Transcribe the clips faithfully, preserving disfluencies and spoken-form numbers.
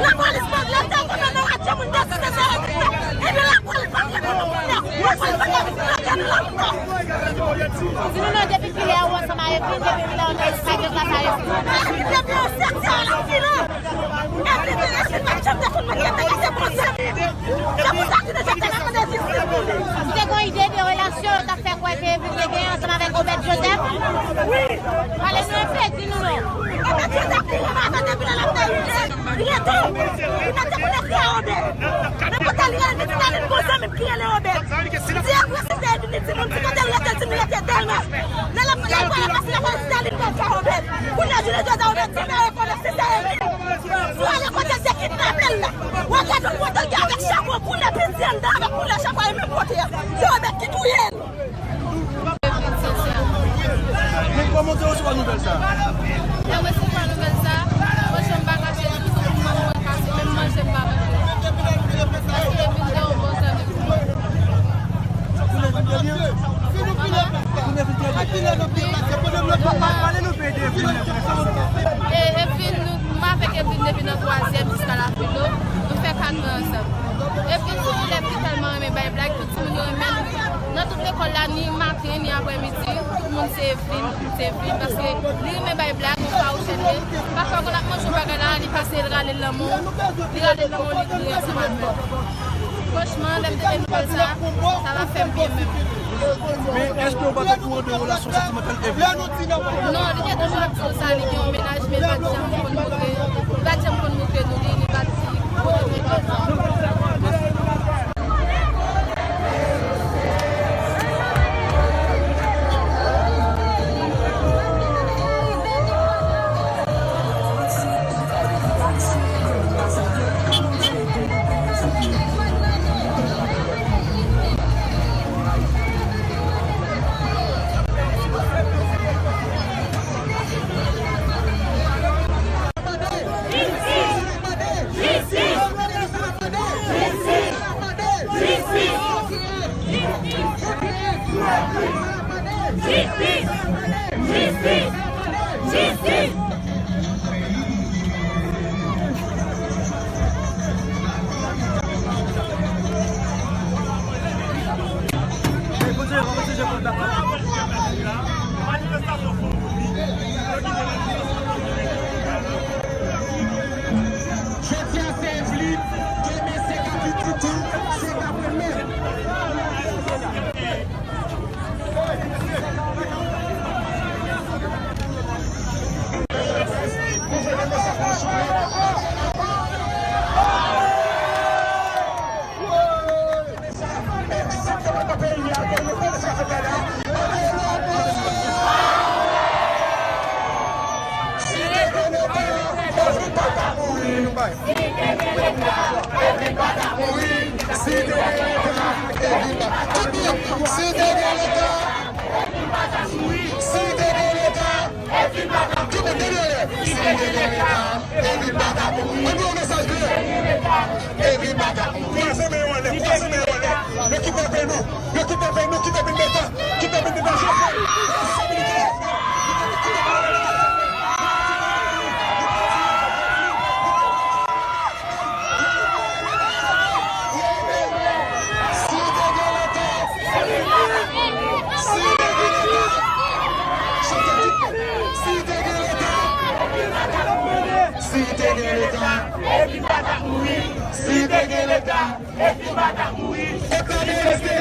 Lapolis pa vle tande nou, radyo moun deside se yo ki fè. Epi lapolis pa vle tande nou, lapolis pa vle tande nou. Di nou non, depi kilè ou ansanm a Evelyne, depi kilè ou nan Instagram la sa Evelyne? Evelyne depi an sèt zè la fini. Evelyne, Evelyne pa t janm te konn mwen, te te se bon zanmi. Se pou sa ki te te la mande jistis pou li. Ou te gen ide de relasyon yo t ap fè kwè ke Evelyne te genyen ansanm avèk Obed Joseph? Wi. Pale nou enpe, di nou non. Obed Joseph, li renmen avè depi lè l ap fè li rete. Li mete moun ekri a Obed. Men kote li rele, li di Daline gon zanmi ki rele Obed. Li di e vre si se Evelyne, li di moun, di kote l rete, li di li rete Dèlma. Lè l ap, lè l pral pase, l ap pale di Daline gon zanmi Obed. Kounye a, jounen jodi a, Obed di, men rekonèt si se Evelyne. Pou ale kote se kidnape l la. W a gade yon kote l gen avèk chapo, koulè piti anndan avèk koulè chapo a, e menm kote a. Se Obed ki touye l. Men kòman w te resevwa nouvèl sa a? Lè m resevwa nouvèl sa a, franchman, m pa kache l, tout moun mwen pase, menm manje m pa manje. Paske Evelyne te yon bon zanmi pou mwen. Kounye a vin trè byen? Kounye a vin trè byen? Pale nou pe de Evelyne. E Evelyne, nou, m avèk Evelyne depi nan twazyèm jiska lafilo. Nou fè kat an ansanm. Evelyne se yon elèv ki tèlman renmen bay blag, tout timoun yo renmen l. Nan tout lekòl la, ni maten, ni aprèmidi, tout moun se Evelyne, se Evelyne, paske li renmen bay blag, yon fawouchèt li. Pafwa, kon l ap manje yon bagay la, li pase, l rale l nan men w, li rale l nan men w, li kriye ansanm avè w. Franchman, lè m tande nouvèl sa, sa pa fè m byen menm. Men èske w pa t okouran de relasyon santimantal Evelyne? Non, li te toujou ap di nou sa, li gen yon mennaj, men li pa t janm konn montre, li pa t janm konn montre nou li, li pa t di kote l rete. Jistis! Jistis! Jistis! Jodi a se Evelyne, demen se Kaki Toutou, se pa mwen menm. Si te gen Leta, Evelyne pa t ap mouri. Si te gen Leta, Evelyne pa t ap mouri. Si te gen Leta, si te gen Leta, Evelyne pa t ap mouri. Tout moun tande lè. Si te gen Leta, Evelyne pa t ap mouri. Ann voye yon mesaj klè. Evelyne pa t ap mouri. Kwaze men yo anlè, kwaze men yo anlè. Yo kidnape nou. Yo kidnape nou, kidnape Leta, kidnape Leta. Si te gen Leta, Evelyne pa t ap mouri. Si te gen Leta, Evelyne pa t ap mouri. Evelyne pa t ap mouri.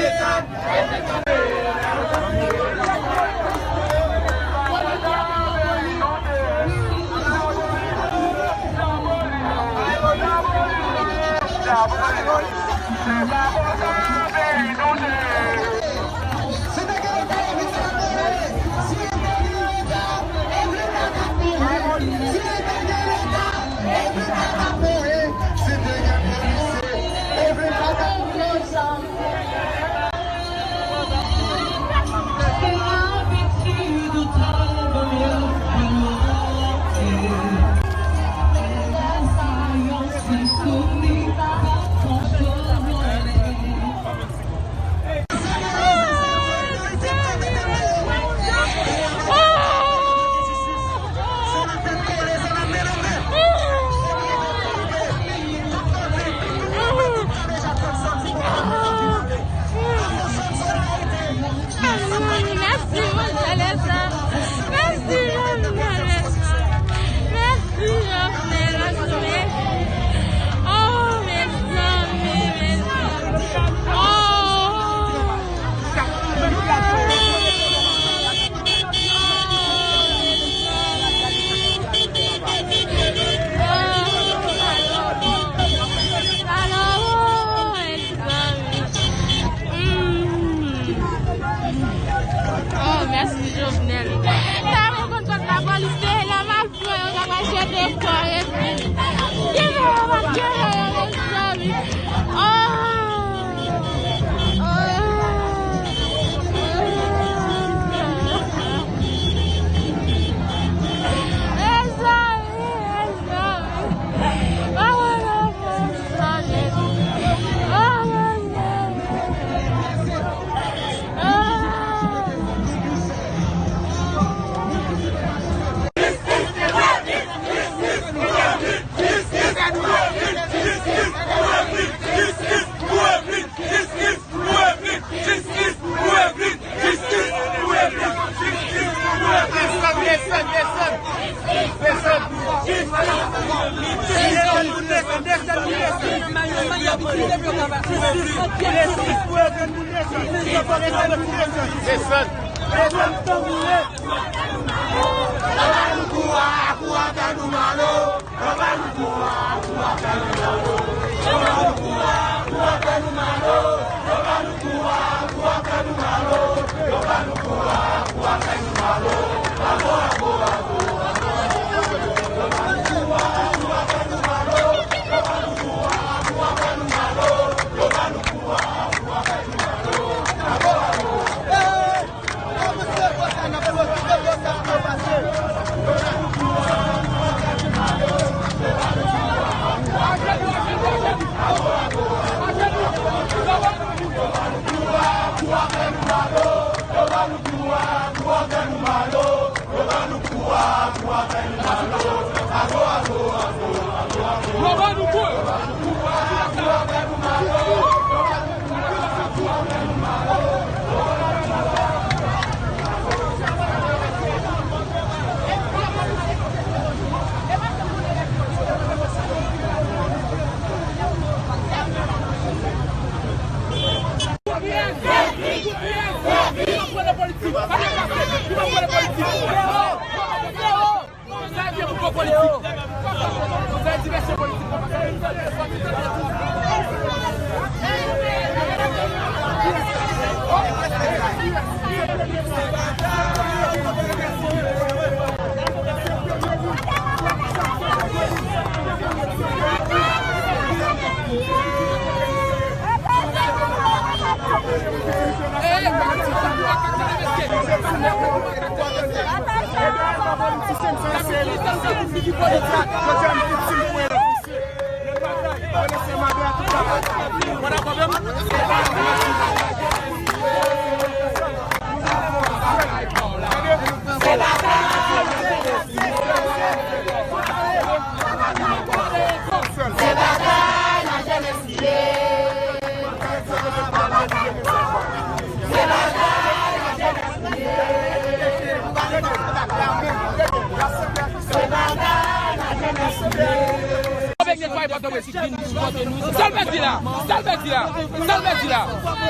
Avèk netwaye pòtoprens vin sipòte nou. Sa l vle di la? Sa l vle di la? Sa l vle di la?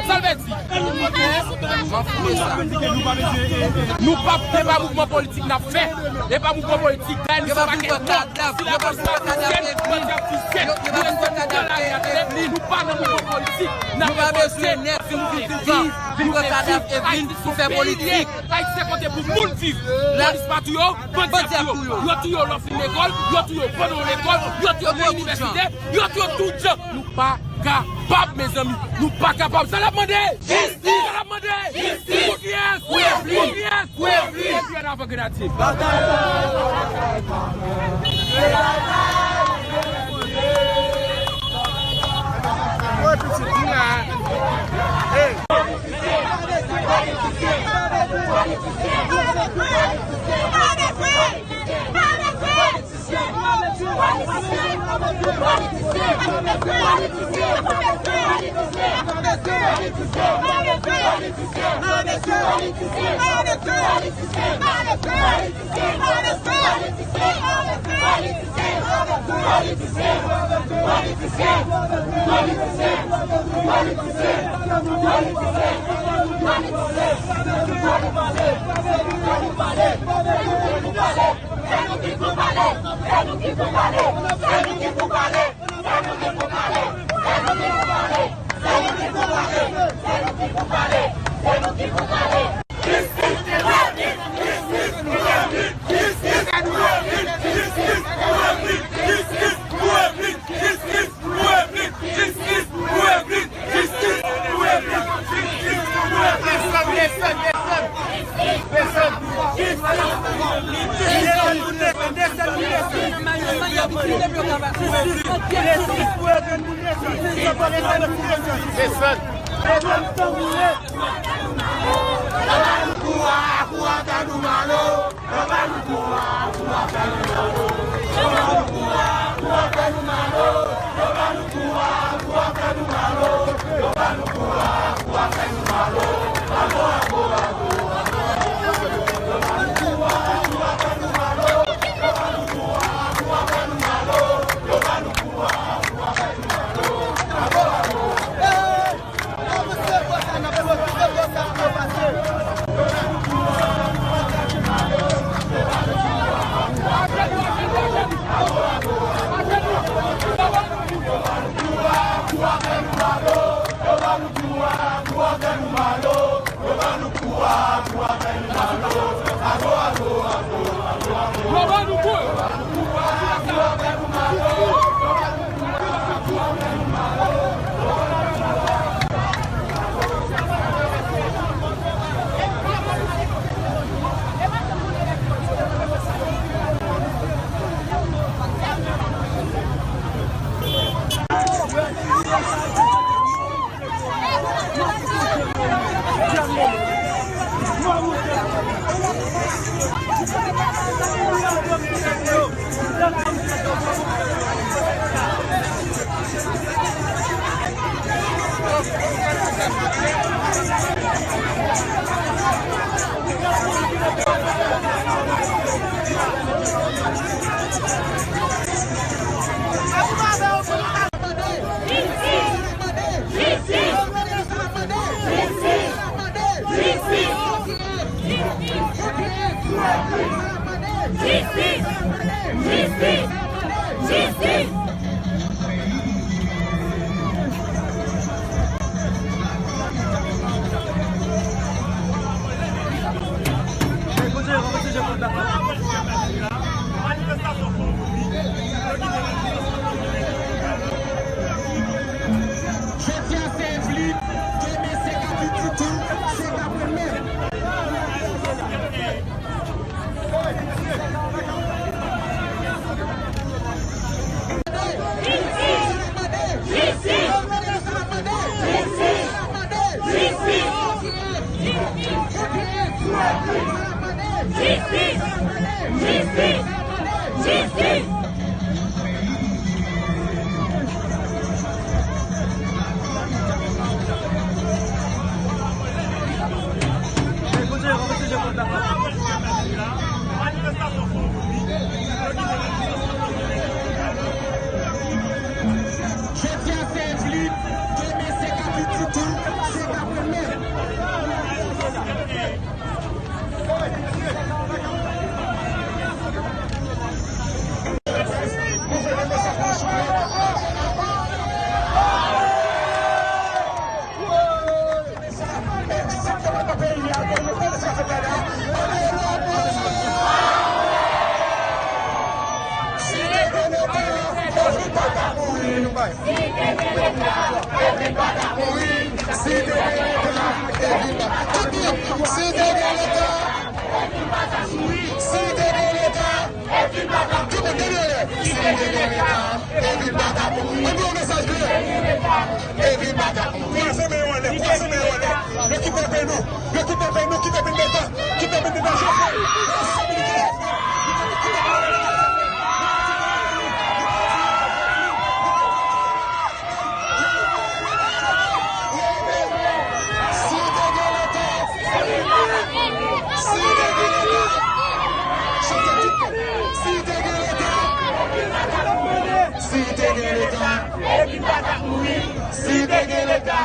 Sa l vle di? Nou p ap, se pa mouvman politik n ap fè. Se pa mouvman politik. Dayè, nou se pakèt mò. Si la polis pa tizye, bandi ap tizye. Nou menm, nou nan lari a tèt li, nou pa nan mouvman politik. N ap revolte, nou vle viv, nou vle viv. Ayiti se yon peyi li ye. Ayiti se kote pou moun viv. Polis pa touye w, bandi ap touye w. Yo touye w lè w fin lekòl, yo touye w pandan w lekòl, yo touye w nan inivèsite, yo touye w tout jan. Nou pa kapab, mezanmi. Nou pa kapab. Sa n ap mande? Jistis! Sa n ap mande? Jistis! Pou kiyès? Pou Evelyne! Pou kiyès? Pou Evelyne! Evelyne avan Grenadye! Jistis! Jistis! Jodi a se Evelyne, demen se Kati Titou, se Gabriel Mè. Jodi a se Evelyne, demen se Kati Titou, se Gabriel Mè. Si te gen leta, Evelyne pa t ap mouri. Ann voye yon mesaj klè. Evelyne pa t ap mouri. Kwase men yo anlè, kwase men yo anlè. Yo kidnape nou, yo kidnape nou, kidnape leta, kidnape leta. Si te gen leta, si te gen leta, chante tout tèt. Si te gen leta, si te gen leta, si te gen leta,